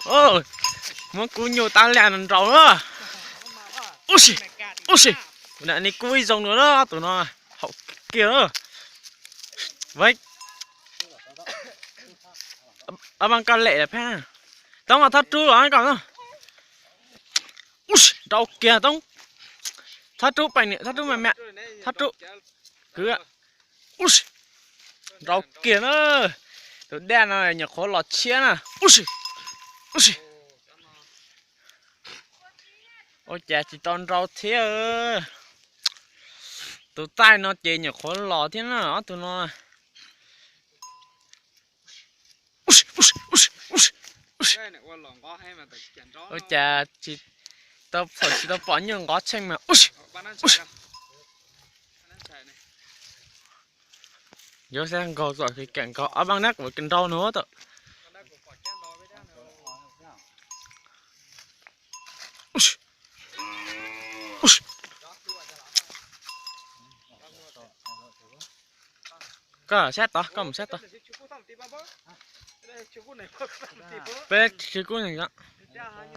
Muab kub nyuj tab laj no nrau na. Ub si, ub si, nim kub ib zoo no na, tus no haum kiag. Ab, koj lem phab, Toob, thab rub los koj. Ub si, nrau kiag Toob. Thab rub peem niam, thab rub me me, thab rub. Kwv, ub si, nrau kiag na. Tus daj no nyuam qhuav los tshiab na. Ub si, ub si. Ua cas tsis tau nrau thiab. Tus taij no ces nyuam qhuav los thiab na, ob tug no. Ua cas tsis tau, thaum tsis tau pom nyuj nqov tsheej mas. Yuav xav nkaug txom kev kam nkaug ob pab nab kuv nrau no tau. Koj sab tod, koj mus sab tod. Peb tsis kub neeg.